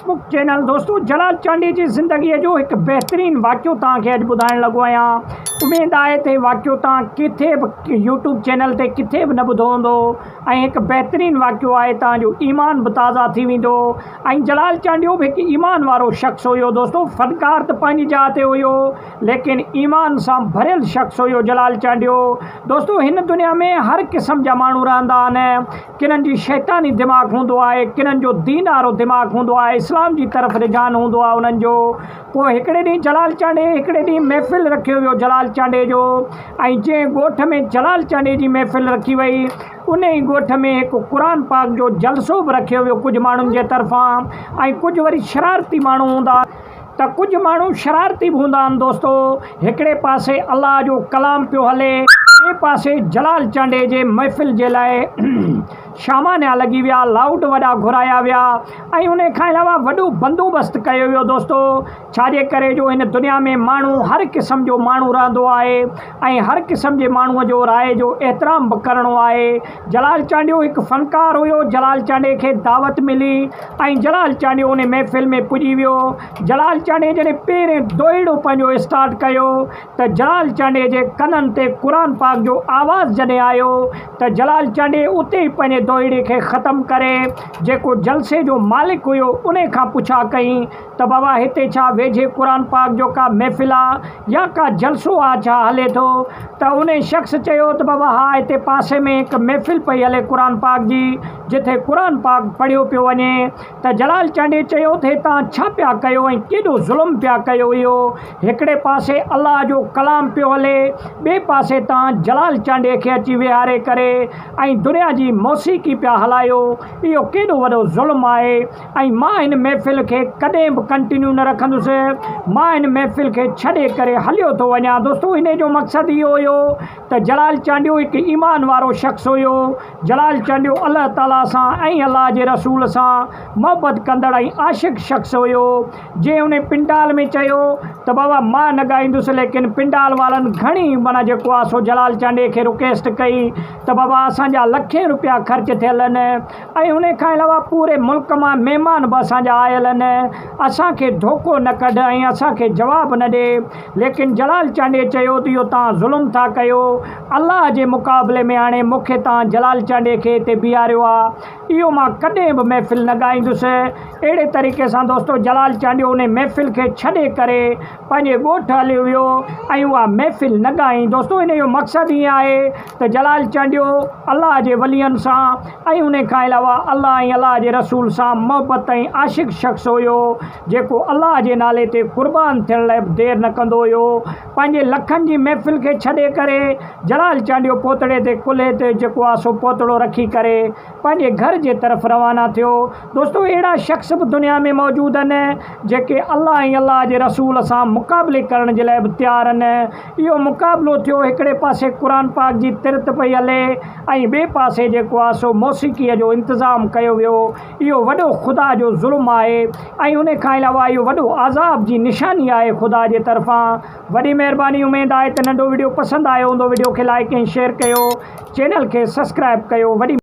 Facebook channel دوستو جلال چانڊيي جي زندگيء جو هڪ بهترين واقعو توهان کي اڄ ٻڌائڻ لڳو آهيان اميد آهي ته هي واقعو توهان ڪٿي به يوٽيوب چينل تي ڪٿي به نه ٻڌو هوندو ۽ هڪ بهترين واقعو آهي توهان جو ايمان به تازه ٿي ويندو ۽ جلال چانڊيو به هڪ ايمان وارو شخص هيو دوستو فنڪار ته پنهنجي جاء تي هيو ليڪن ايمان سان ڀريل شخص هيو جلال چانڊيو. دوستو هن دنيا ۾ هر قسم جا ماڻهو رهندا آهن. ڪنن جي شيطاني دماغ هوندو آهي، ڪنن جو دينارو دماغ هوندو آهي، اسلام جي طرف رجحان هوندو آهي انهن جو. پوء هڪڙي ڏينهن جلال چانڊيي هڪڙي ڏينهن محفل رکيو ويو جلال چانڊيي جو ۽ جنهن ڳوٺ ۾ جلال چانڊيي جي محفل رکي وئي ان ئي ڳوٺ ۾ هڪ قرآن پاڪ جو جلسو به رکيو ويو ڪجهه ماڻهن جي طرفان ۽ ڪجهه وري شرارتي ماڻهو هوندا ته ڪجهه ماڻهو شرارتي به هوندا آهن دوستو هڪڙي پاسي الله جو ڪلام پيو هلي ٻئي پاسي جلال چانڊيي جي محفل جي لاء شامانيا لڳي ويا لائوڊ وڏا گهرايا ويا ۽ ان کان علاوه وڏو بندوبست ڪيو ويو دوستو ڇاجي ڪري جو هن دنيا ۾ ماڻهو هر قسم جو ماڻهو رهندو آهي ۽ هر قسم جي ماڻهو جو راء جو احترام به ڪرڻو آهي جلال چانڊيو هڪ فنڪار هيو جلال چانڊيي کي دعوت ملي ۽ جلال چانڊيو ان محفل ۾ پڄي ويو. جلال چانڊيي جڏهن پهرين دوهيڙو پنهنجو اسٽارٽ ڪيو ته جلال چانڊيي جي ڪنن تي قرآن پاڪ جو آواز جڏهن آيو ته جلال چانڊيي اتي ئي پنهنجي دوهيڙي کي ختم ڪري جيڪو جلسي جو مالڪ هيو ان کان پڇا ڪئي ته بابا هتي ڇا ويجهي قرآن پاڪ جو ڪا محفل آ يا ڪا جلسو آ ڇا هلي ٿو ته ان شخص چيو ته بابا ها هتي پاسي ۾ هڪ محفل پئي هلي قرآن پاڪ جي جتي قرآن پاڪ پڙهيو پيو وڃي ته جلال چانڊيي چيو ته هي توهان ڇا پيا ڪيو ۽ ڪيڏو ظلم پيا ڪيو اهو هڪڙي پاسي الله جو ڪلام پيو هلي ٻئي پاسي توهان جلال چانڊيي کي اچي ويهاري ڪري ۽ دنيا جي موسيقي پيا هلايو اهو ڪيڏو وڏو ظلم آهي ۽ مان هن محفل کي ڪڏهن به ڪنٽينيو نه رکندس مان هن محفل کي ڇڏي ڪري هليو ٿو وڃان دوستو انهي جو مقصد اهو هيو ته جلال چانڊيو هڪ ايمان وارو شخص هيو. جلال چانڊيو الله تعاليٰ سان ۽ الله جي رسول سان محبت ڪندڙ ۽ عاشق شخص هيو. جنهن ان پنڊال ۾ چيو ته بابا مان نه ڳائيندس ليڪن پنڊال وارن گهڻي معنيٰ جيڪو آ سو جلال چانڊيي کي رڪيسٽ ڪئي ته بابا اسان جا لکين روپيا خرچ ٿيل آهن ۽ ان کان علاوه پوري ملڪ مان مهمان به اسان جا آيل آهن اسان کي ڌوڪو نه ڪڍ ۽ اسان کي جواب نه ڏي. ليڪن جلال چانڊيي چيو ته اهو توهان ظلم ٿا ڪيو، الله جي مقابلي ۾ آڻي مون کي توهان جلال چانڊيي کي هتي بيهاريو آ، اهو مان ڪڏهن به محفل نه ڳائيندس. اهڙي طريقي سان دوستو جلال چانڊيو انهي محفل کي ڇڏي ڪري پنهنجي ڳوٺ هليو ويو ۽ اها محفل نه ڳائين. دوستو انهي جو مقصد ائين آهي ته جلال چانڊيو الله جي ولين سان ۽ انهي کان علاوه الله ۽ الله جي رسول سان محبت ۽ عاشق شخص هيو. جيڪو الله جي نالي تي قربان ٿيڻ لاء به دير نه ڪندو هيو. پنهنجي لکن جي محفل کي ڇڏي ڪري جلال چانڊيو پوتڙي تي ڪلهي تي جيڪو آ سو پوتڙو رکي ڪري پنهنجي گهر جي طرف روانا ٿيو. دوستو اهڙا شخص به دنيا ۾ موجود آهن جيڪي الله ۽ الله جي رسول سان مقابلي ڪرڻ جي لاء به تيار آهن. اهو مقابلو ٿيو هڪڙي پاسي قرآن پاڪ جي ترت پئي هلي ۽ ٻئي پاسي جيڪو آ سو موسيقيء جو انتظام ڪيو ويو. اهو وڏو خدا جو ظلم آهي ۽ ان کان علاوه اهو وڏو عذاب جي نشاني آهي خدا جي طرفان. وڏي مهرباني اميد آهي ته ننڍو وڊيو پسند آيو هوندو وڊيو کي لائيڪ ۽ شيئر ڪيو چينل کي سسڪرائب ڪيو وڏي.